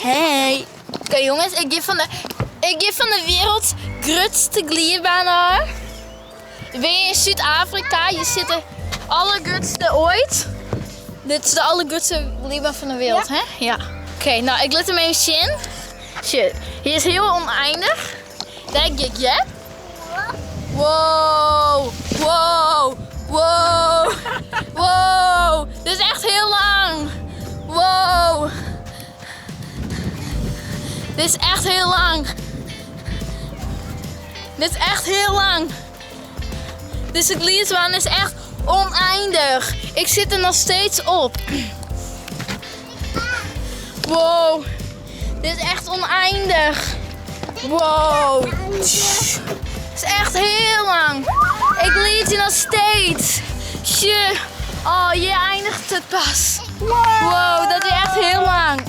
Hey. Oké jongens, ik gean fan de, ik gean fan de wereld grutste glydbaan ôf. Ik bin yn Súd-Afrika, hjir sit de allergrutste oait. Dit is de allergrutste glydbaan fan de wereld, hè? Ja. Oké, no, ik lit him even sjen. Sjoch, hy is hiel ûneinich. Dêr gean ik, ja. Wow, wow, wow, wow. Dit is echt hiel lang. Wow. Dit is echt hiel lang. Dit is echt hiel lang. Dizze glydbaan is echt ûneinich. Ik sit der noch steeds op. Wow. Dit is echt ûneinich. Wow. Het is echt hiel lang. Ik glyd hjir noch steeds. Sjoch. Oh, hjir einiget it pas. Wow, dat is echt hiel lang.